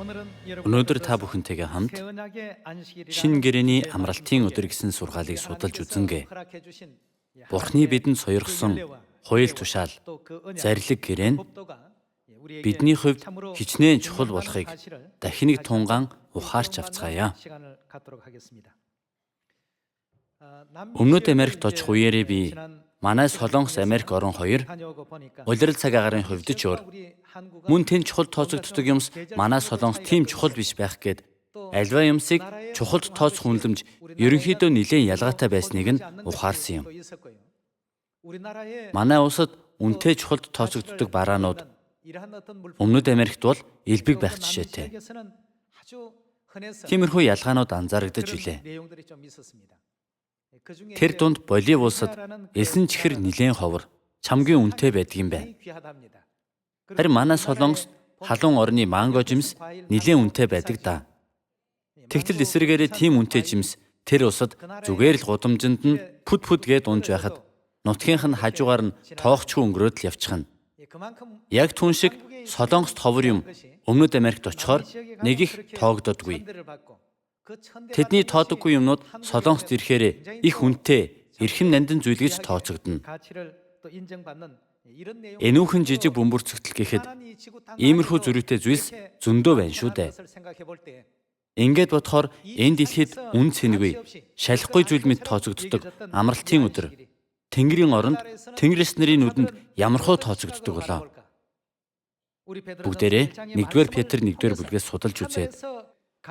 Өнөөдөр та бүхэнтэйгээ хамт шинэ гэрээний амралтын өдөр гэсэн сургаалыг судалж үзэнгээ. Бурхны бидэнд сойрхсон хууль тушаал, зарлиг гэрээ нь бидний хувьд хичнээн чухал болохыг дахин нэг тунгаан ухаарч авцгаая. Өмнөд Америкт очих үеэрээ би манай Солонгос Америк орон хоёр улирал цаг агаарын хувьд ч өөр. Мөн тэн чухал тооцогддог юмс манай Солонгос тийм чухал биш байх гээд альва юмсыг чухалд тооцох үнэлэмж ерөнхийдөө нэлээн ялгаатай байсныг нь ухаарсан юм. Манай улсад үнэтэй чухалд тооцогддог бараанууд Өмнөд Америкт бол элбэг байх жишээтэй. Тиймэрхүү ялгаанууд анзаарагдаж билээ. Тэр дунд Болив улсад элсэн чихэр нэлээн ховор, чамгийн үнэтэй байдаг юм байна. Харин манай Солонгост халуун орны манго жимс нэлээн үнэтэй байдаг да. Тэгтэл эсрэгээрээ тийм үнэтэй жимс тэр улсад зүгээр л гудамжинд нь пүд пүд гээд унж байхад нутгийнх нь хажуугаар нь тоохчгүй өнгөрөөд л явчихна. Яг түн шиг Солонгост ховор юм Өмнөд Америкт очихоор нэг их тоогдодгүй. Тэдний тоодоггүй юмнууд Солонгост ирэхээр их үнэтэй, эрхэм нандин зүйл гэж тооцогдоно. Энүүхэн жижиг бөмбөрцөгдөл гэхэд иймэрхүү зөрүүтэй зүйлс зөндөө байна шүү дээ. Ингээд бодохоор энэ дэлхийд үн цэнгүй, шалихгүй зүйл мэт тооцогддог амралтын өдөр Тэнгэрийн оронд Тэнгэрс нарын нүдэнд ямархуу тооцогддог болоо. Бүгдээрээ 1-р Петр 1-р бүлгээс судалж үзээд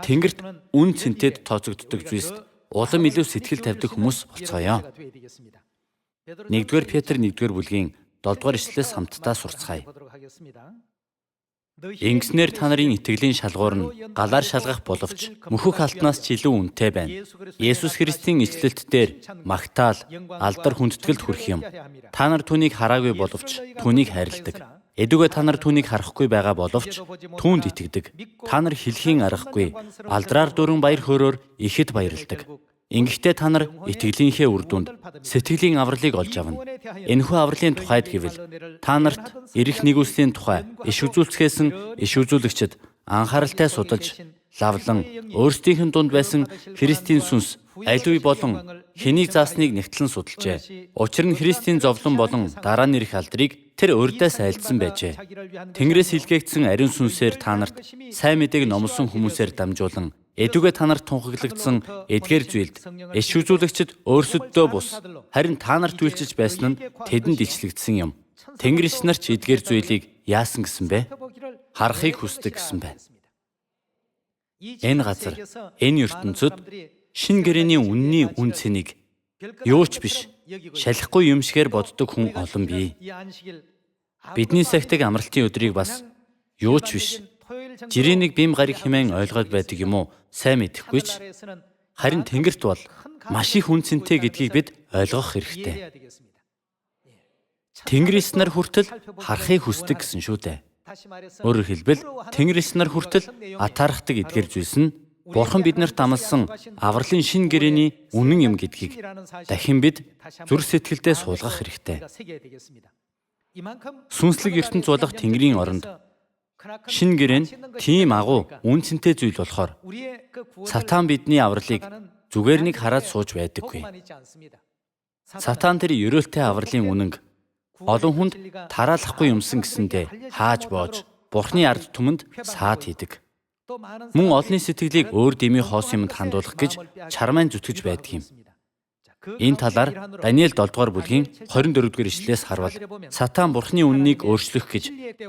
Тэнгэрт үн цэнтэд тооцогддог зүйлст улам илүү сэтгэл тавьдаг хүмүүс болцгоё. 1-р Петр 1-р бүлгийн 7-р ишлэлээс хамтдаа сурцгаая. Ингэснээр та нарын итгэлийн шалгуур нь галаар шалгах боловч мөхөх алтнаас ч илүү үнэтэй байна. Есүс Христийн ичлэлт дээр магтаал, алдар хүндэтгэлд хүрэх юм. Та нар түүнийг хараагүй боловч түүнийг хайрладаг. Эдүгэ та нар түүнийг харахгүй байгаа боловч түүнд итгэдэг. Та нар хэлхийн аргагүй, алдраар дөрөн баяр хөөрөөр ихэд баярладаг. Ингэхдээ та нар итгэлийнхээ үр дүнд сэтгэлийн авралыг олж авна. Энэхүү авралын тухайд гэвэл та нарт ирэх нэгүслийн тухай иш үзүүлцгээсэн иш үзүүлэгчид анхааралтай судалж лавлан өөрсдийнх нь дунд байсан Христийн сүнс аль үе болон хэнийг заасныг нэгтлэн судалжээ. Учир нь Христийн зовлон болон дараа нь ирэх алдрыг тэр урьдаас айлдсан байжээ. Тэнгэрээс илгээгдсэн ариун сүнсээр та нарт сайн мэдээг номлосон хүмүүсээр дамжуулан эдүгэ та нарт тунхаглагдсан эдгээр зүйлд иш үзүүлэгчид өөрсөддөө бус харин та нарт үйлчилж байсан нь тэдэнд ичлэгдсэн юм. Тэнгэр иш нар ч эдгээр зүйлийг яасан гэсэн бэ? Харахыг хүсдэг гэсэн байна. Энэ газар, энэ ертөнцид шинэ гэрээний үнний үн цэнийг юу ч биш, шалихгүй юм шигээр боддог хүн олон бий. Бидний сахидаг амралтын өдрийг бас юу ч биш, жирийн нэг бим гариг хэмээн ойлгоод байдаг юм уу? Сайн мэдэхгүй ч харин Тэнгэрт бол маш их үн цэнтэй гэдгийг бид ойлгох хэрэгтэй. Тэнгэрс нар хүртэл харахыг хүсдэг гэсэн шүү дээ. Өөрөөр хэлбэл Тэнгэрс нар хүртэл атаархдаг эдгээр зүйлс нь Бурхан биднэрт амласан авралын шинэ гэрээний үнэн юм гэдгийг дахин бид зүрх сэтгэлдээ суулгах хэрэгтэй. Сүнслэг ертөнц болох Тэнгэрийн оронд шинэ гэрээ нь тийм агуу үн цэнтэй зүйл болохоор сатан бидний авралыг зүгээр нэг хараад сууж байдаггүй. Сатан тэр ерөөлтэй авралын үнэнг олон хүнд тараалахгүй юмсан гэсэндээ хааж боож Бурхны ард түмэнд саад хийдэг. Мөн олонний сэтгэлийг өөр дэмий хоосон юмд хандуулах гэж чармайн зүтгэж байдаг юм. Энэ талаар Даниэл 7 дугаар бүлгийн 24 дугаар ишлэлээс харвал сатан Бурхны үннийг өөрчлөх гэж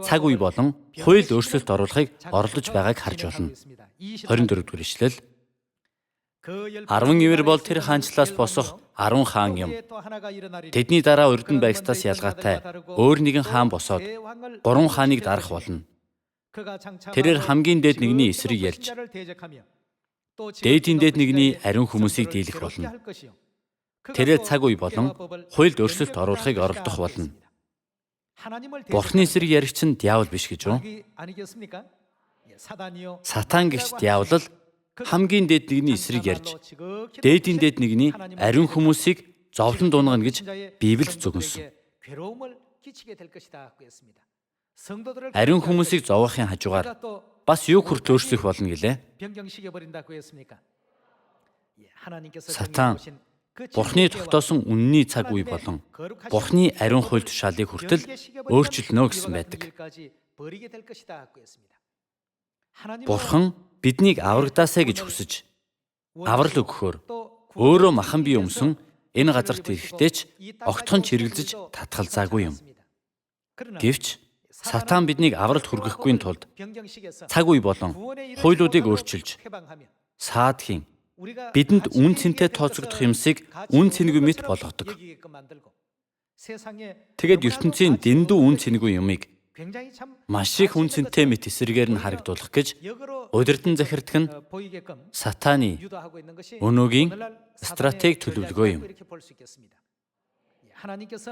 цаг үе болон хууль өөрчлөлт оруулахыг оролдож байгааг харж болно. 24 дугаар ишлэл. 10 ивэр бол тэр хаанчлаас босох 10 хаан юм. Тэдний дараа урд нь байгстаас ялгаатай өөр нэгэн хаан босоод 3 хааныг дарах болно. Тэрээр хамгийн дээд нэгний эсрэг ярьж, дээдийн дээд нэгний ариун хүмүүсийг дийлэх болно. Тэрээр цаг үе болон хуульд өөрчлөлт оруулахыг оролдох болно. Бурхны эсрэг яригч нь диавол биш гэж үү? Сатан гэгч диавол л хамгийн дээд нэгний эсрэг ярьж, дээдийн дээд нэгний ариун хүмүүсийг зовлон дунгана гэж Библиэд зөвгөнсөн. Ариун хүмүүсийг зовоохын хажуугаар бас юг хүртэл өөрчлөх болно гэлээ? Сатан Бурхны тогтоосон үнний цаг үе болон Бурхны ариун хууль тушаалыг хүртэл өөрчилнө гэсэн байдаг. Бурхан биднийг аврагдаасай гэж хүсэж аврал өгөхөөр өөрөө махан бие өмсөн энэ газарт ирэхдээ ч огтхон ч хэрэгэлзэж татгалзаагүй юм. Гэвч сатан биднийг авралд хүргэхгүй тулд цаг үе болон хуулиудыг өөрчилж саадхийн бидэнд үн цэнтэй тооцогдох юмсыг үн цэнгүй мэт болгодог. Тэгээд ертөнцийн дэндүү үн цэнгүй юмыг маш их үн цэнтэй мэт эсрэгээр нь харагдуулах гэж удирдан захирдаг нь сатаны өнөөгийн стратеги төлөвлөгөө юм.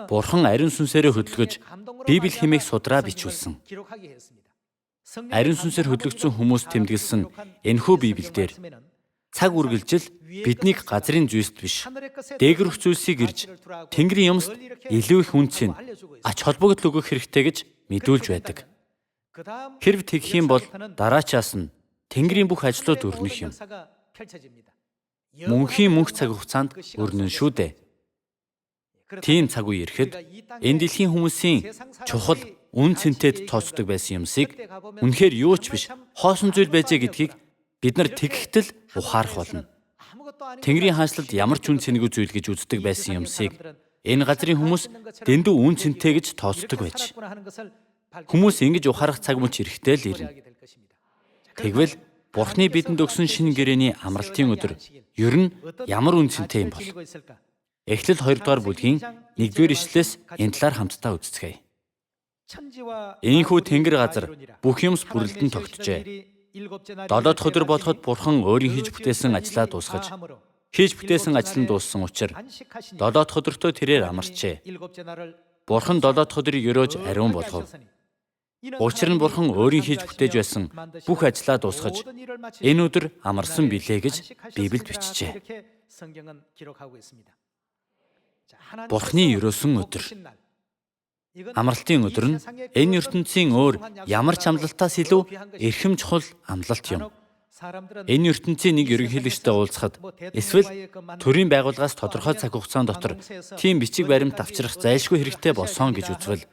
Бурхан ариун сүнсээрээ хөдөлгөж Библи хэмээх судраа бичүүлсэн. Ариун сүнсээр хөдөлгөцсөн хүмүүс тэмдэглэсэн энэхүү Библиэлд цаг үргэлжил биднийг газрын зүйлсд биш, дээгэрх зүйлсийг ирж Тэнгэрийн юмсд илүү их үнэ цэн, ач холбогдол өгөх хэрэгтэй гэж мэдүүлж байдаг. Хэрв тэгэх юм бол дараачаас нь Тэнгэрийн бүх ажлууд өрнөх юм. Мөнхийн мөнх цаг хугацаанд өрнөн шүү дээ. Тийм цаг үе ирэхэд энэ дэлхийн хүмүүсийн чухал үн цэнтэд тооцдог байсан юмсыг үнэхээр юу ч биш хоосон зүйл байжээ гэдгийг бид нар тэгэхдээ л ухаарах болно. Тэнгэрийн хаанчлалд ямар ч үн цэнгүй зүйл гэж үздэг байсан юмсыг энэ газрын хүмүүс дэндүү үн цэнтэй гэж тооцдог байж. Хүмүүс ингэж ухаарах цаг мөч эрэхтэй л ирнэ. Тэгвэл Бурхны бидэнд өгсөн шинэ гэрээний амралтын өдөр ер нь ямар үн цэнтэй юм бол? Эхлэл 2 дугаар бүлгийн 1-р ишлэлээс энэ талаар хамтдаа үздэцгээе. Ийхүү тэнгэр газар бүх юмс бүрэлдэн тогтжээ. 7 дахь өдөр болоход Бурхан өөрийн хийж бүтээсэн ажлаа дуусгаж, хийж бүтээсэн ажил нь дууссан учраас 7 дахь өдөртөө тэрээр амарчээ. Бурхан 7 дахь өдрийг ерөөж ариун болгов. Учир нь Бурхан өөрийн хийж бүтээж байсан бүх ажлаа дуусгаж энэ өдөр амарсан билээ гэж Библиэд бичжээ. Бурханы ерөөсөн өдөр. Амралтын өдөр нь энэ ертөнцийн өөр ямар ч амлалтаас илүү эрхэм чухал амлалт юм. Энэ ертөнцийн нэг ерөнхийлөгчтэй уулзахад эсвэл төрийн байгууллагаас тодорхой цаг хугацаан дотор тийм бичиг баримт авчрах зайлшгүй хэрэгтэй болсон гэж үзвэл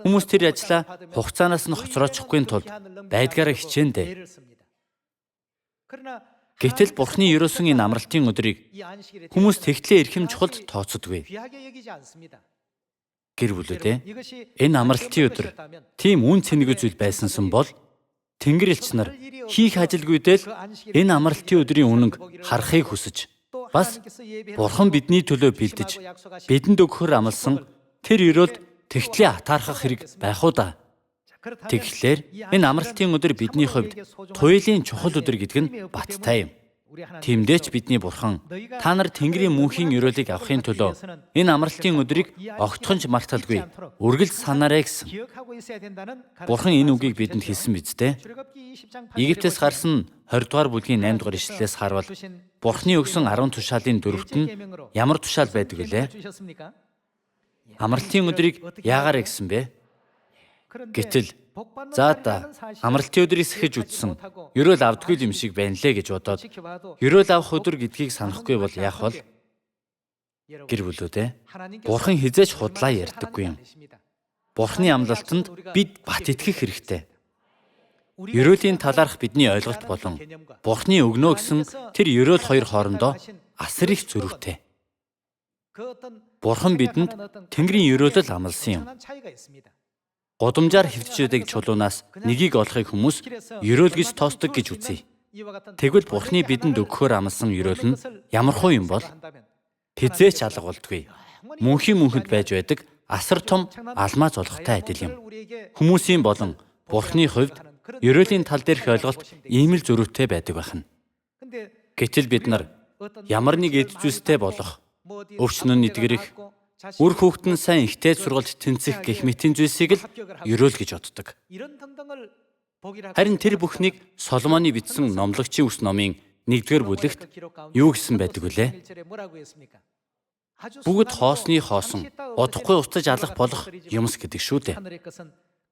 хүмүүс тэр ажлаа хугацаанаас нь хоцроочихгүй тулд байдгаараа хичээндээ. Гэтэл Бурхны ерөөсөн энэ амралтын өдрийг хүмүүс тэгтлээ эрхэм чухалд тооцдоггүй. Гэр бүлүүдээ, энэ амралтын өдөр тийм үн цэнгүй зүйл байсансан бол Тэнгэр элч нар хийх ажилгүйдээ л энэ амралтын өдрийн үнэнг харахыг хүсэж бас Бурхан бидний төлөө бэлдэж бидэнд өгөхөр амласан тэр ерөөлд тэгтлээ атаархах хэрэг байх уу да. Тэгэхээр энэ амралтын өдөр бидний хувьд туйлын чухал өдөр гэдэг нь баттай юм. Тиймдээ ч бидний Бурхан та нар Тэнгэрийн мөнхийн ерөөлийг авахын төлөө энэ амралтын өдрийг огтхон ч марталгүй үргэлж санаарай гэсэн. Бурхан энэ үгийг бидэнд хэлсэн биз дээ. Египтээс гарсан 20 дугаар бүлгийн 8 дугаар ишлэлээс харвал Бурханы өгсөн 10 тушаалын дөрөвт нь ямар тушаал байдаг вүлээ? Амралтын өдрийг яагаарэ гэсэн бэ? Гэтэл за да амралтын өдрийг сэхэж үтсэн ерөөл авдаггүй юм шиг байна лээ гэж бодоод ерөөл авах өдөр гэдгийг санахгүй бол яах вэ? Гэр бүлүүдээ, Бурхан хэзээ ч худлаа ярьдаггүй юм. Бурханы амлалтанд бид бат итгэх хэрэгтэй. Ерөөлийн талаарх бидний ойлголт болон Бурханы өгнө гэсэн тэр ерөөл хоёр хоорондоо асар их зөрүүтэй. Бурхан бидэнд Тэнгэрийн ерөөлөл амласан юм. Гудамжаар хэвтжээдэг чулуунаас нэгийг олохыг хүмүүс ерөөл гэж тоосдог гэж үзье. Тэгвэл Бурханы бидэнд өгөхөөр амласан ерөөл нь ямархуу юм бол хэзээ ч алга болдгүй. Мөнхийн мөнхөд байж байдаг асар том алмаз олготой адил юм. Хүмүүсийн болон Бурханы хувьд ерөөлийн тал дээрх ойлголт ийм л зөрүүтэй байдаг байх нь. Гэтэл бид нар ямар нэг эд зүйлстэй болох, өвчин нь эдгэрэх, үр хүүхэд нь сайн ихтэй сургалт тэнцэх гэх мэтийн зүйлсийг л ерөөл гэж боддог. Харин тэр бүхнийг Соломоны бичсэн Номлогчийн үс номын 1-р бүлэгт юу гэсэн байдаг вүлээ? Бүгд хоосны хоосон, удахгүй уцаж алах болох юмс гэдэг шүү дээ.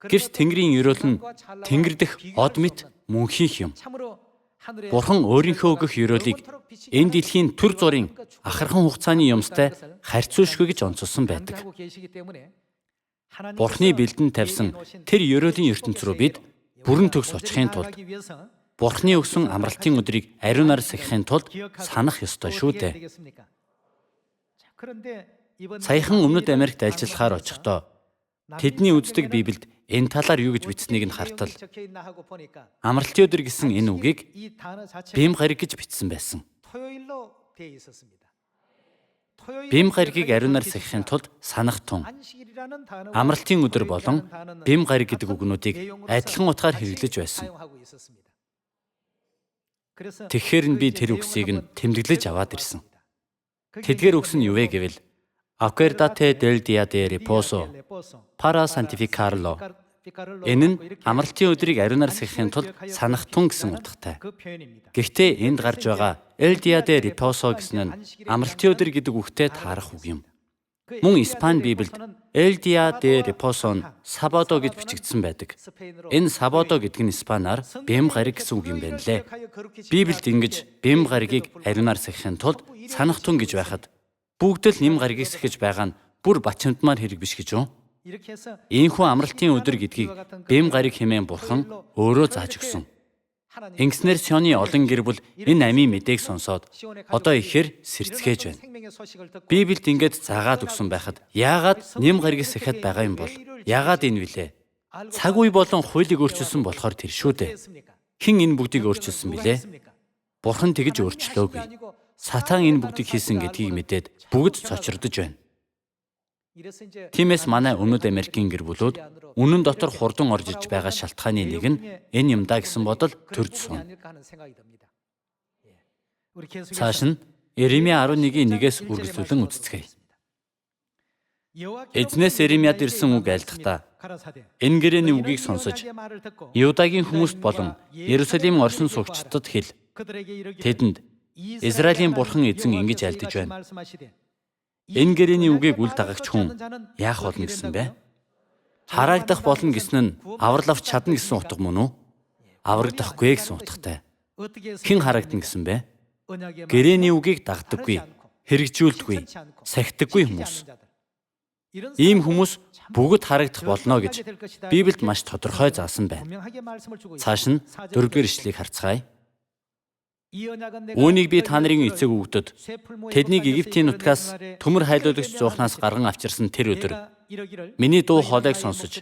Гэвч Тэнгэрийн ерөөл нь Тэнгэр дэх од мэт мөнхийнх юм. Бурхан өөрийнхөө өгөх ёроолыг энэ дэлхийн түр зуурын ахархан хугацааны юмстай харьцуулшгүй гэж онцолсон байдаг. Бурханы бэлдэнд тавьсан тэр ёроолын ертөнц рүү бид бүрэн төгс очихын тулд Бурханы өгсөн амралтын өдрийг ариунаар сахихын тулд санах ёстой шүү дээ. Саяхан Өмнөд Америкт ажиллахаар очихдоо тэдний үздэг Библиэд энэ талаар юу гэж бичсэнийг нь хартал амралтын өдөр гэсэн энэ үгийг бим гариг гэж бичсэн байсан. Бим гаригийг ариунаар сахихын тулд санах тун амралтын өдөр болон бим гариг гэдэг үгнүүдийг адилхан утгаар хэрэглэж байсан. Тэгэхээр нь би тэр үгсийг нь тэмдэглэж аваад ирсэн. Тэдгээр үгс нь юу вэ гэвэл Acuérdate del día de reposo para santificarlo. Энэ нь амралтын өдрийг ариунаар сахихын тулд санах тун гэсэн утгатай. Гэхдээ энд гарч байгаа El día de reposo гэсэн нь амралтын өдөр гэдэг үгтэй таарах үг юм. Мөн Испани Библиэд El día de reposo нь sábado гэж бичигдсэн байдаг. Энэ sábado гэдэг нь испанаар бэм гариг гэсэн үг юм байна лээ. Библиэд ингэж бэм гаригийг ариунаар сахихын тулд санах тун гэж байхад бүгд л нэм гаригийг сахиж байгаа нь бүр бачимдмаар хэрэг биш гэж үү? Ийхүү амралтын өдөр гэдгийг бэм гариг хэмээн бурхан өөрөө зааж өгсөн. Ингэснээр Сионы олон гэр бүл энэ амийн мэдээг сонсоод одоо ихээр сэрцгээж байна. Библиэд ингэж заагаад өгсөн байхад яагаад нэм гаригийг сахиад байгаа юм бол? Яагаад энэ вүлээ? Цаг үе болон хуулийг өөрчилсөн болохоор тэр шүү дээ. Хэн энэ бүгдийг өөрчилсөн билээ? Бурхан тэгж өөрчлөөгүй. Сатан энэ бүгдийг хийсэн гэдгийг мэдээд бүгд цочродож байна. Тиймээс манай Өмнөд Америкийн гэр бүлүүд үнэн дотор хурдан орж иж байгаа шалтгааны нэг нь энэ юм даа гэсэн бодол төрж сууна. Цааш нь Иремья 11-ийн 1-ээс үргэлжлүүлэн үздэцгээе. Эзнээс Иремьяд ирсэн үг айлдахдаа энэ гэрээний үгийг сонсож Юдагийн хүмүүст болон Иерусалим оршин суугчдад хэл. Тэдэнд Израилийн бурхан эзэн ингэж айлдаж байна. Энэ гэрээний үгийг үл дагагч хүн яах болно гэсэн бэ? Хараагдах болно гэсэн нь аврал авч чадна гэсэн утга мөн үү? Аврагдахгүй гэсэн утгатай. Хэн харагдана гэсэн бэ? Гэрээний үгийг дагдаггүй, хэрэгжүүлдэггүй, сахидаггүй хүмүүс. Ийм хүмүүс бүгд харагдах болно гэж Библиэд маш тодорхой заасан байна. Цааш нь 4-р ишлэгийг харцгаая. Үүнийг би та нарын эцэг өвгдөд тэднийг Египтийн нутгаас төмөр хайлуулагч зуухнаас гарган авчирсан тэр өдөр миний дуу хоолойг сонсож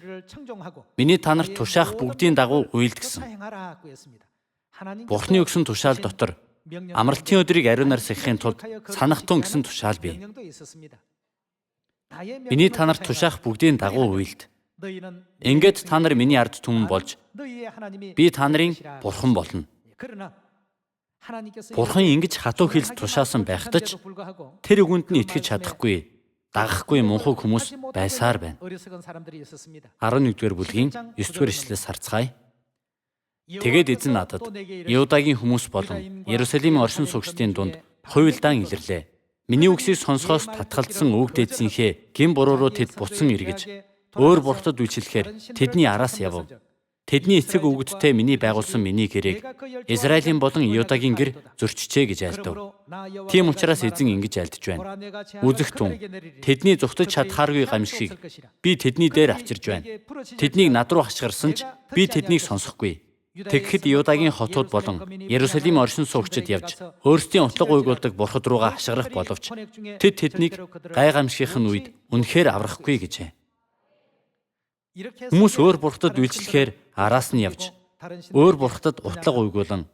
миний та нарт тушаах бүгдийн дагуу уйлдгсэн. Бурхны өгсөн тушаал дотор амралтын өдрийг ариунаар сахихын тулд санах тун гэсэн тушаал бий. Миний та нарт тушаах бүгдийн дагуу уйлд. Ингээд та нар миний ард түмэн болж би та нарын бурхан болно. Бурхан ингэж хатуу хэлж тушаасан байхад ч тэр үгэнд нь итгэж чадахгүй, дагахгүй мунхаг хүмүүс байсаар байна. 11-р бүлгийн 9-р ишлэлээс харцгаая. Тэгээд эзэн надад Юдагийн хүмүүс болон Иерусалимын оршин суугчдын дунд хувилдаан илэрлээ. Миний үгсийг сонсохоос татгалзсан өвөг дээдсийнхээ гэм буруу руу тэд буцан эргэж өөр бурхтад үйлчлэхээр тэдний араас явв. Тэдний эцэг өвгөдтэй миний байгуулсан миний гэрээг Израилийн болон Юдагийн гэр зөрчжээ гэж айлдав. Тийм учраас эзэн ингэж айлдаж байна. Үзэх тун тэдний зүхтэж чадхааргүй гамшигыг би тэдний дээр авчирж байна. Тэднийг над руу хашгирсан ч би тэднийг сонсохгүй. Тэгэхэд Юдагийн хотууд болон Иерусалим оршин суугчид явж өөрсдийн утлаг уйгуулдаг бурхад руугаа хашгирах боловч тэд тэднийг гай гамшигын үед үнэхээр аврахгүй гэжээ. Хүмүүс өөр бурхтад үйлчлэхээр араас нь явж өөр бурхтад утлаг уйгуулan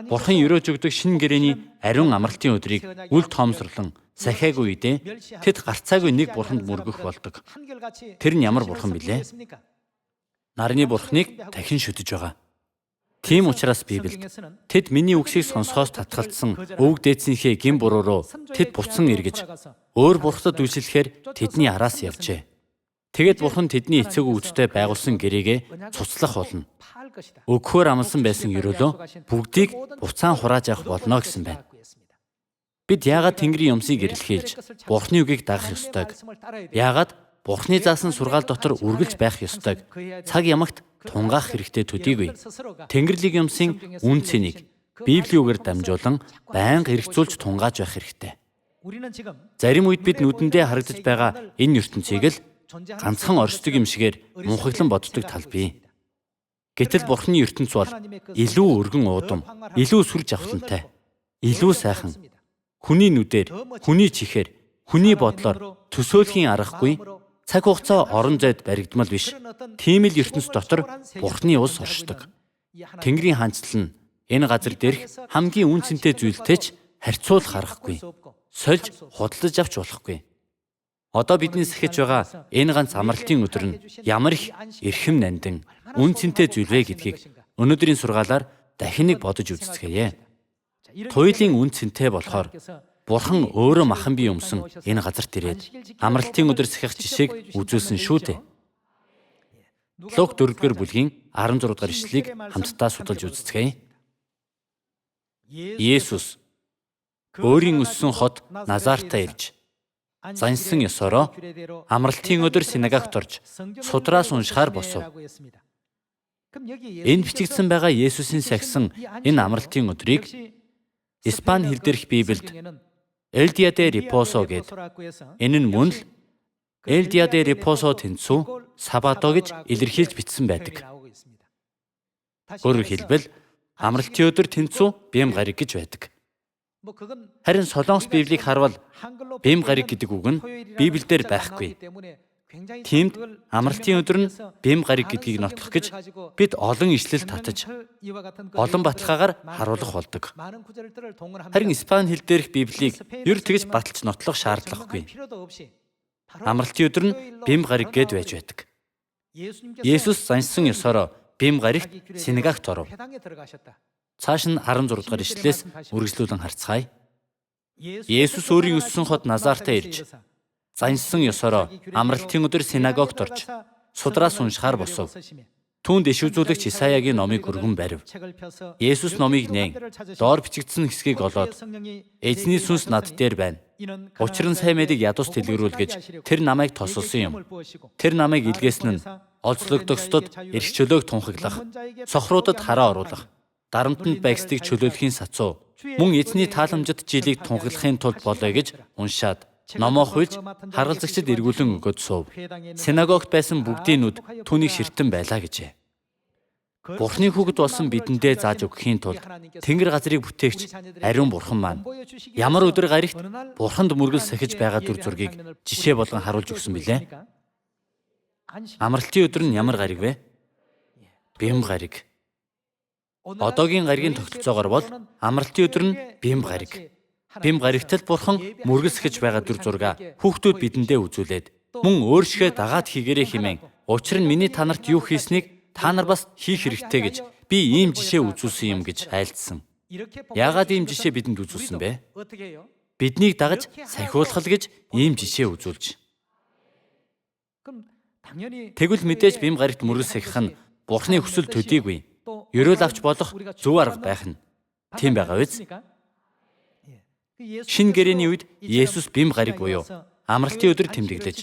Бурхан ерөөж өгдөг шинэ гэрээний ариун амралтын өдрийг үл тоомсорлон сахиагүй үедээ тэд гарцаагүй нэг бурханд мөргөх болдог. Тэр нь ямар бурхан билээ? Нарны бурханыг дахин шүтэж байгаа. Тийм учраас Библиэд тэд миний үгсийг сонсохоос татгалзсан өвөг дээдсийнхээ гэм буруу руу тэд буцан эргэж өөр бурхтад үйлчлэхээр тэдний араас явжээ. Тэгээд бурхан тэдний эцэг өвгөдтэй байгуулсан гэрээгээ цуцлах болно. Өгөхөөр амласан байсан ерөөлөө бүгдийг буцаан хурааж авах болно гэсэн байна. Бид яагаад Тэнгэрийн юмсыг эрэлхийлж Бурханы үгийг дагах ёстойг? Яагаад Бурханы заасан сургаал дотор үргэлж байх ёстойг цаг ямагт тунгаах хэрэгтэй төдийгүй. Тэнгэрлэг юмсын үн цэнийг Библийн үгээр дамжуулан байнга эргцүүлж тунгааж байх хэрэгтэй. Зарим үед бид нүдэндээ харагдаж байгаа энэ ертөнцийг л ганцхан оршдог юм шигээр мунхаглан боддог тал бий. Гэтэл Бурхны ертөнц бол илүү өргөн уудам, илүү сүр жавхлантай, илүү сайхан. Хүний нүдээр, хүний чихээр, хүний бодлоор төсөөлхийн аргагүй цаг хугацаа орон зайд баригдмал биш. Тийм л ертөнц дотор Бурхны улс оршдог. Тэнгэрийн хаанчлал нь энэ газар дээрх хамгийн үн цэнтэй зүйлтэй ч харьцуулах аргагүй. Сольж худалдаж авч болохгүй. Одоо бидний сахиж байгаа энэ ганц амралтын өдөр нь ямар их эрхэм нандин үн цэнтэй зүйл вэ гэдгийг өнөөдрийн сургаалаар дахин нэг бодож үзцгээе. Туйлын үн цэнтэй болохоор Бурхан өөрөө махан бие өмсөн энэ газарт ирээд амралтын өдөр сахих жишээг үзүүлсэн шүү дээ. Лук 4-р бүлгийн 16 дугаар ишлэлийг хамтдаа судалж үзцгээе. Есүс өөрийн өссөн хот Назартаа ирж заншсан ёсороо амралтын өдөр синагогт орж судраас уншихаар босов. Энэ бичигдсэн байгаа Есүсийн сахисан энэ амралтын өдрийг Испани хэл дээрх Библиэд El día de reposo гэд, энэ нь мөн л El día de reposo тэнцүү Sábado гэж илэрхийлж бичсэн байдаг. Өөрөөр хэлбэл амралтын өдөр тэнцүү бэм гариг гэж байдаг. Харин Солонгос Библийг харвал бэм гариг гэдэг үг нь Библиэлд байхгүй. Тиймд амралтын өдөр нь бэм гариг гэдгийг нотлох гэж бид олон ишлэл татаж олон баталгаагаар харуулах болдог. Харин Испани хэл дээрх Библийг ер тэгж баталж нотлох шаардлагагүй. Амралтын өдөр нь бэм гариг гэд байж байдаг. Есүс заншсан ёсороо бэм гаригт синагогт оров. Цааш нь 16 дугаар ишлэлээс үргэлжлүүлэн харцгаая. Есүс өөрийн өссөн хот Назартаа ирж заншсан ёсороо амралтын өдөр синагогт орж судраас уншихаар босов. Түүнд иш үзүүлэгч Исаягийн номыг өргөн барив. Есүс номыг нээн доор бичигдсэн хэсгийг олоод эзний сүнс над дээр байна. Учир нь сайн мэдээг ядуус дэлгэрүүл гэж тэр намайг тосолсон юм. Тэр намайг илгээсэн нь олзлогдогсдод эрх чөлөөг тунхаглах, сохруудад хараа оруулах, дарамтанд байгстыг чөлөөлөхийн сацуу, мөн эзний тааламжит жилийг тунхаглахын тулд болъё гэж уншаад номоо хуйлж харгалзагчид эргүүлэн өгөөд суув. Синагогт байсан бүгдийн нүд түүнийг ширтэн байлаа гэжээ. Бурхны хүүхэд болсон бидэндээ зааж өгөхийн тулд Тэнгэр газрыг бүтээгч ариун Бурхан маань ямар өдөр гаригт Бурханд мөргөл сахиж байгаа дүр зургийг жишээ болгон харуулж өгсөн билээ. Амралтын өдөр нь ямар гариг вэ? Бэм гариг. Одоогийн гаригийн тогтолцоогоор бол амралтын өдөр нь бэм гариг. Бэм гаригт л Бурхан мөргөл сахиж байгаа дүр зургаа хүүхдүүд бидэндээ үзүүлээд мөн өөршгөө дагаад хийгэрэй хэмээн учир нь миний та нарт юу хийснийг та нар бас хийх хэрэгтэй гэж би ийм жишээ үзүүлсэн юм гэж айлдсан. Яагаад ийм жишээ бидэнд үзүүлсэн бэ? Биднийг дагаж сахиулах л гэж ийм жишээ үзүүлж. Тэгвэл мэдээж бэм гаригт мөргөл сахих нь Бурханы хүсэл төдийгүй. Ерөөл авч болох зөв арга байх нь. Тийм байгаа биз? Шинэ гэрээний үед Есүс бэм гариг буюу амралтын өдөр тэмдэглэж,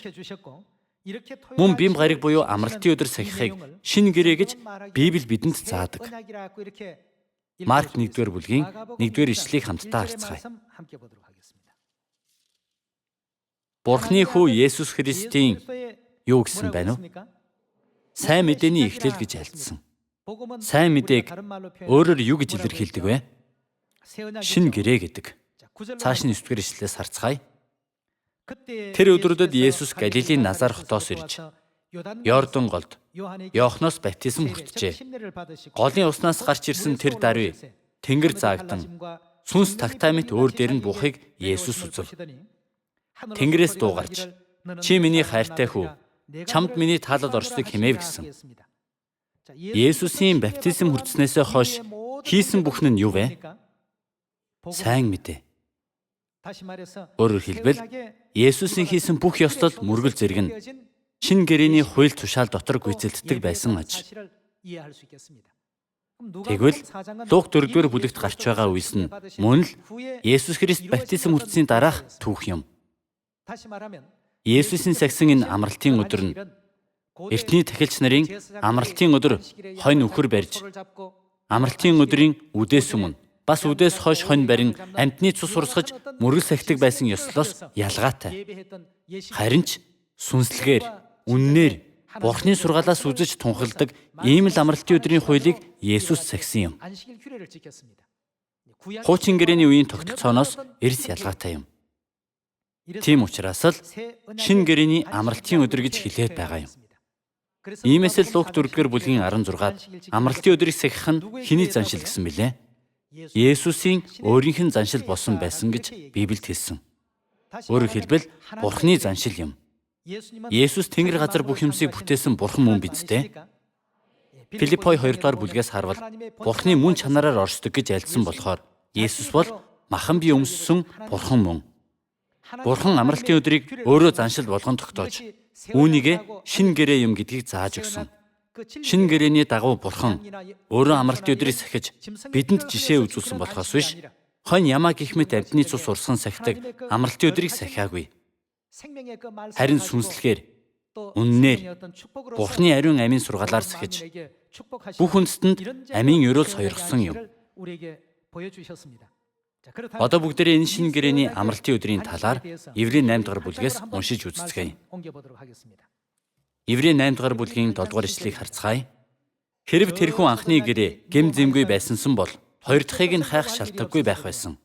мөн бэм гариг буюу амралтын өдөр сахихыг шинэ гэрээ гэж Библи бидэнд заадаг. Марк 1-р бүлгийн 1-р ишлэлийг хамтдаа харцгаая. Бурхны хүү Есүс Христийн юу гэсэн байна вэ? Сайн мэдээний эхлэл гэж альдсан. Сайн мэдээг өөрөөр юу гэж илэрхийлдэг вэ? Шинэ гэрээ гэдэг. Цааш нь 9-р ишлэлээс харцгаая. Тэр өдрүүдэд Есүс Галилийн Назар хотоос ирж Йордан голд Иохноос баптизм хүртжээ. Голын уснаас гарч ирсэн тэр даруй тэнгэр заагдан сүнс тагтаа мэт өөр дээр нь буухыг Есүс үзэв. Тэнгэрээс дуу гарч, "Чи миний хайртай хүү, чамд миний таалал оршдог" хэмээв гэсэн. Есүсийн баптизм хүртснээсээ хойш хийсэн бүхэн нь юу вэ? Сайн мэдээ. Өөрөөр хэлбэл Есүсийн хийсэн бүх ёслол мөргөл зэрэг нь шинэ гэрээний хууль тушаал дотор гүйцэлддэг байсан аж. Тэгвэл Лук 4-р бүлэгт гарч байгаа үес нь мөн л Есүс Христ баптизм хүртсэний дараах түүх юм. Есүсийн сахисан энэ амралтын өдөр нь Эртний тахилч нарын амралтын өдөр хонь үхэр барьж, амралтын өдрийн үдээс өмнө бас үдээс хойш хонь барин амьтны цус урсгаж мөргөл сахидаг байсан ёслолоос ялгаатай. Харин ч сүнслэгээр, үннээр Бурхны сургаалаас үзэж тунхалдаг ийм л амралтын өдрийн хуулийг Есүс сахисан юм. Хуучин гэрээний үеийн тогтолцооноос эрс ялгаатай юм. Тийм учраас л шинэ гэрээний амралтын өдөр гэж хэлээд байгаа юм. Иймээс л Лук 4-р бүлгийн 16-ад амралтын өдрийг сахих нь хэний заншил гэсэн бilé? Есүсийн өөрийнх нь заншил болсон байсан гэж Библиэд хэлсэн. Өөрөөр хэлбэл Бурхны заншил юм. Есүс Тэнгэр газар бүх юмсыг бүтээсэн Бурхан мөн биз дээ. Филиппой 2-р бүлгээс харвал Бурхны мөн чанараар оршдог гэж альдсан болохоор Есүс бол махан бие өмссөн Бурхан мөн. Бурхан амралтын өдрийг өөрөө заншил болгон тогтоож үүнийгээ шинэ гэрээ юм гэдгийг зааж өгсөн. Шинэ гэрээний дагуу Бурхан өөрөө амралтын өдрийг сахиж бидэнд жишээ үзүүлсэн болохоос биш хонь ямаа гэх мэт амьтны цус урсган сахидаг амралтын өдрийг сахиагүй. Харин сүнслэгээр, үннээр Бурхны ариун амийн сургаалаар сахиж бүх үндэстэнд амийн ерөөл сойрхсон юм. Одоо бүгдээрээ энэ шинэ гэрээний амралтын өдрийн талаар Еврей 8 дугаар бүлгээс уншиж үзцгээе. Еврей 8 дугаар бүлгийн 7 дугаар ишлэгийг харцгаая. Хэрв тэрхүү анхны гэрээ гэм зэмгүй байсансан бол хоёр дахьыг нь хайх шалтгагүй байх байсан.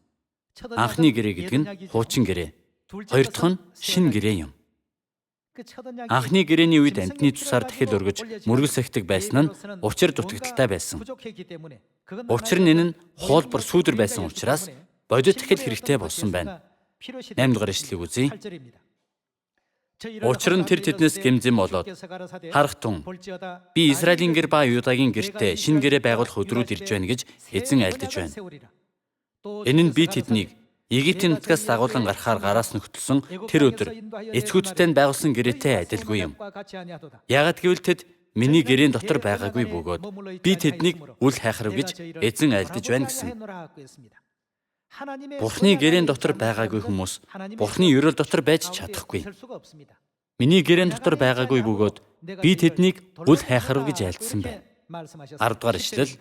Анхны гэрээ гэдэг нь хуучин гэрээ. Хоёр дахь нь шинэ гэрээ юм. Анхны гэрээний үед амьтны цусаар дахил өргөж мөргөл сахидаг байсан нь учир дутагдaltaй байсан. Учир нь энэ нь хуулбар сүүдэр байсан учраас бодит дахил хэрэгтэй болсон байна. 8 дугаар ишлэгийг үзье. Учир нь тэр тэднээс гэмзэм болоод харах тун би Израилийн гэр ба Юдагийн гэртээ шинэ гэрээ байгуулах өдрүүд ирж байна гэж эзэн альдаж байна. Энэ нь би тэднийг Египтийн нутгаас дагуулan гарахаар гараас нөхтөлсөн тэр өдөр эцгүүдтэй нь байгуулсан гэрээтэй адилгүй юм. Яагад гэвэл тэд миний гэрээн дотор байгаагүй бөгөөд би тэднийг үл хайхрав гэж эзэн альдаж байна гэсэн. Бурхны гэрээн дотор байгаагүй хүмүүс Бурхны ерөөл дотор байж чадахгүй. Миний гэрээн дотор байгаагүй бөгөөд би тэднийг үл хайхрав гэж альдсан байна. 10 дугаар ишлэл.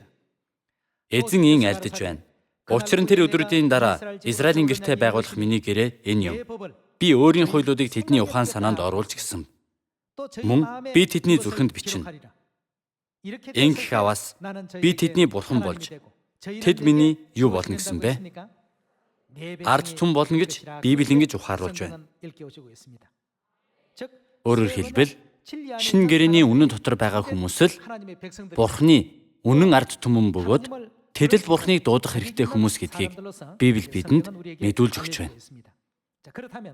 Эзэн ийн альдаж байна. Учир нь тэр өдрүүдийн дараа Израилийн гэртээ байгуулах миний гэрээ энэ юм. Би өөрийн хуулиудыг тэдний ухаан санаанд оруулж гисэн. Мөн би тэдний зүрхэнд бичнэ. Ингэх аваас би тэдний бурхан болж тэд миний юу болно гэсэн бэ? Ард түмэн болно гэж Библи ингэж ухааруулж байна. Өөрөөр хэлбэл шинэ гэрээний үнэн дотор байгаа хүмүүс л Бурханы үнэн ард түмэн бөгөөд тэд л Бурханыг дуудах хэрэгтэй хүмүүс гэдгийг Библи бидэнд мэдүүлж өгч байна.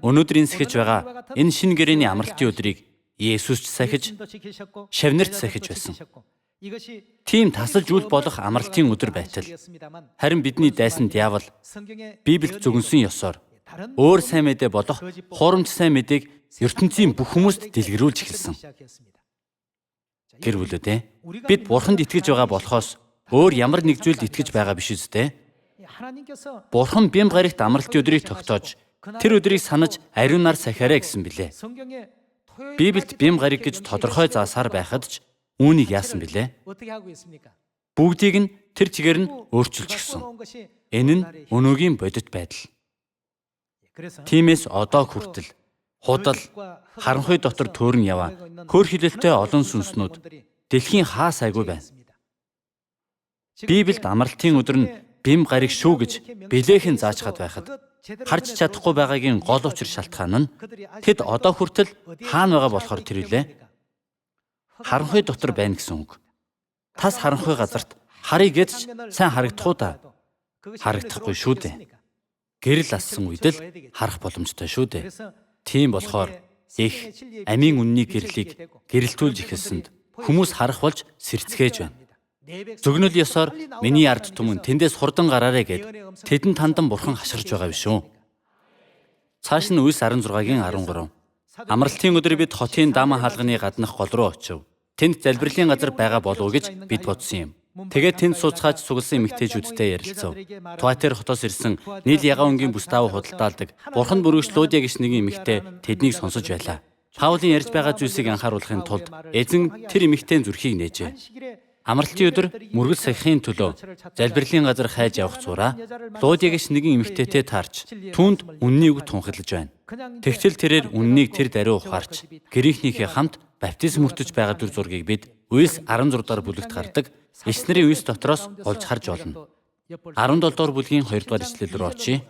Өнөөдөр энэ сахиж байгаа энэ шинэ гэрээний амралтын өдрийг Есүс ч сахиж, шавнарт сахиж байсан. Тийм тасалж үл болох амралтын өдөр байтал харин бидний дайсан диавол Библиэд зөвгөнсөн ёсоор өөр сайн мэдээ болох хуурамч сайн мэдээг ертөнцийн бүх хүмүүст дэлгэрүүлж эхэлсэн. Тэр бүлээ бид Бурханд итгэж байгаа болохоос өөр ямар нэг зүйлд итгэж байгаа биш үстэй. Бурхан бям гарагт амралтын өдрийг тогтоож тэр өдрийг санаж ариунаар сахиарай гэсэн билээ. Библиэд бям гараг гэж тодорхой заасаар байхад ч үүнийг яасан билээ? Бүгдийг нь тэр чигээр нь өөрчилж гисэн. Энэ нь өнөөгийн бодит байдал. Тиймээс одоо хүртэл худал, харанхуй дотор төөрн яваа хөр хилэлтэй олон сүнснүүд дэлхийн хаа сайгүй байна. Библиэд амралтын өдөр нь бим гараг шүү гэж билээхэн зааж хад байхад харж чадахгүй байгаагийн гол учир шалтгаан нь тэд одоо хүртэл хаана байгаа болохоор тэр үлээ. Харанхуй дотор байна гэсэн үг. Тас харанхуй газарт харъя гэж сайн харагдах уу та? Харагдахгүй шүү дээ. Гэрэл ассан үед л харах боломжтой шүү дээ. Тийм болохоор их амийн үнний гэрлийг гэрэлтүүлж эхэлсэнд хүмүүс харах болж сэрцгээж байна. Зөгнөл ёсоор миний ард түмэн тэндээс хурдан гараарэ гэд тэдэнд хандан бурхан хашгирч байгаа биш үү? Цааш нь Үлс 16-гийн 13. Амралтын өдөр бид хотын дааман хаалганы гаднах гол руу очив. Тэнд залбирлын газар байгаа болов уу гэж бид бодсон юм. Тэгээд тэнд сууцгааж сугалсан эмэгтэйчүүдтэй ярилцав. Туатер хотоос ирсэн нийл ягаан өнгийн бүс даав худалдаалдаг Бурханд бүргэж Лудиа гэж нэгэн эмэгтэй тэднийг сонсож байлаа. Паулийн ярьж байгаа зүйлсийг анхааруулахын тулд эзэн тэр эмэгтэйн зүрхийг нээжээ. Амралтын өдөр мөргөл сахихын төлөө залбирлын газар хайж явах зураа Лудиагч нэгэн эмэгтэйтэй таарч түүнд үннийг үг тунхаглаж байна. Тэгтэл тэрээр үннийг тэр даруй ухаарч гэрийнхнийхээ хамт баптизм хүртэж байгаа дүр зургийг бид Үйлс 16 дугаар бүлэгт гардаг элч нарын үйлс дотроос олж харж болно. 17 дугаар бүлгийн 2 дугаар эшлэл рүү очъё.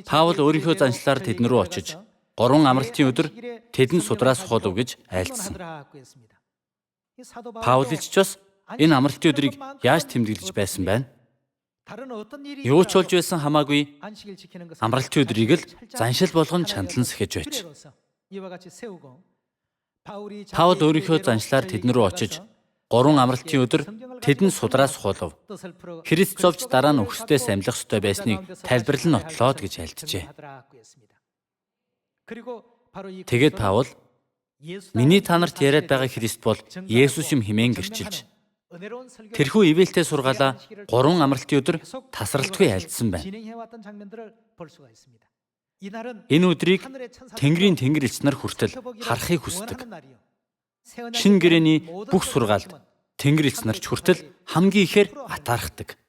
Паул өөрийнхөө заншлаар тэдэн рүү очиж 3 амралтын өдөр тэдэнд судраас суулав гэж айлдсан. Паул элч бас энэ амралтын өдрийг яаж тэмдэглэж байсан байна? Юу ч болж байсан хамаагүй амралтын өдрийг л заншил болгон чандлан сэхэж байж. Паул өөрийнхөө заншлаар тэдэн рүү очиж 3 амралтын өдөр тэдэнд судраас суулав. Христ зовж дараа нь үхсдээс амьлах ёстой байсныг тайлбарлан нотлоод гэж айлджээ. Тэгээд Паул миний та нарт яриад байгаа Христ бол Есүс юм хэмээн гэрчилж тэрхүү ивэлтэй сургаалаа 3 амралтын өдөр тасралтгүй айлдсан байна. Энэ өдрийг Тэнгэрийн тэнгэр элч нар хүртэл харахыг хүсдэг. Шинэ гэрээний бүх сургаалд Тэнгэр элч нар ч хүртэл хамгийн ихээр атаархдаг.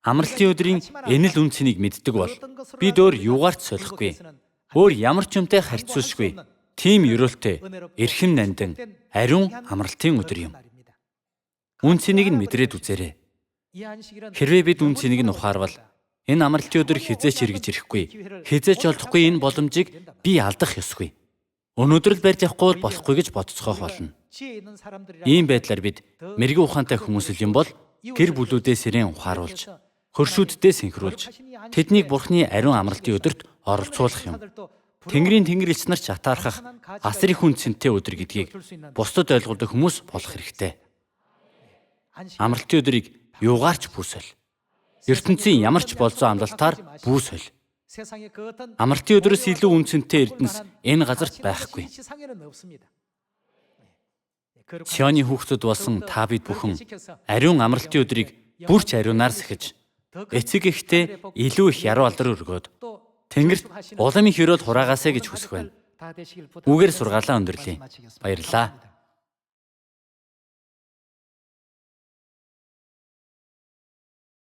Амралтын өдрийн энэ л үн цэнийг мэддэг бол бид өөр юугаар ч солихгүй. Өөр ямар ч юмтай харьцуулшгүй. Тийм ерөөлтэй, эрхэм нандин, ариун амралтын өдөр юм. Үн цэнийг нь мэдрээд үзээрэй. Хэрвээ бид үн цэнийг нь ухаарвал энэ амралтын өдөр хэзээ ч эргэж ирэхгүй. Хэзээ ч олдохгүй энэ боломжийг би алдах ёсгүй. Өнөөдөр л барьж авахгүй бол болохгүй гэж бодцоох болно. Ийм байдлаар бид мэрэгэн ухаантай хүмүүс л юм бол гэр бүлүүдээ сэрэн ухааруулж, хөршүүддээ сэнхрүүлж, тэднийг Бурхны ариун амралтын өдөрт оролцуулах юм. Тэнгэрийн тэнгэр элч нар ч атаархах асар их үн цэнтэй өдөр гэдгийг бусдад ойлгуулдаг хүмүүс болох хэрэгтэй. Амралтын өдрийг юугаар ч бүү соль. ертөнцийн ямар ч болзоо амлалтаар бүү соль. Амралтын өдрөөс илүү үн цэнтэй эрдэнэс энэ газарт байхгүй. Сионы хүүхдүүд болсон та бид бүхэн ариун амралтын өдрийг бүр ч ариунаар сэхэж, эцэг эхдээ илүү их яруу алдар өргөөд Тэнгэрт улам их ерөөл хураагаасай гэж хүсэх байна. Үүгээр сургаалаа өндөрлөе. Баярлалаа.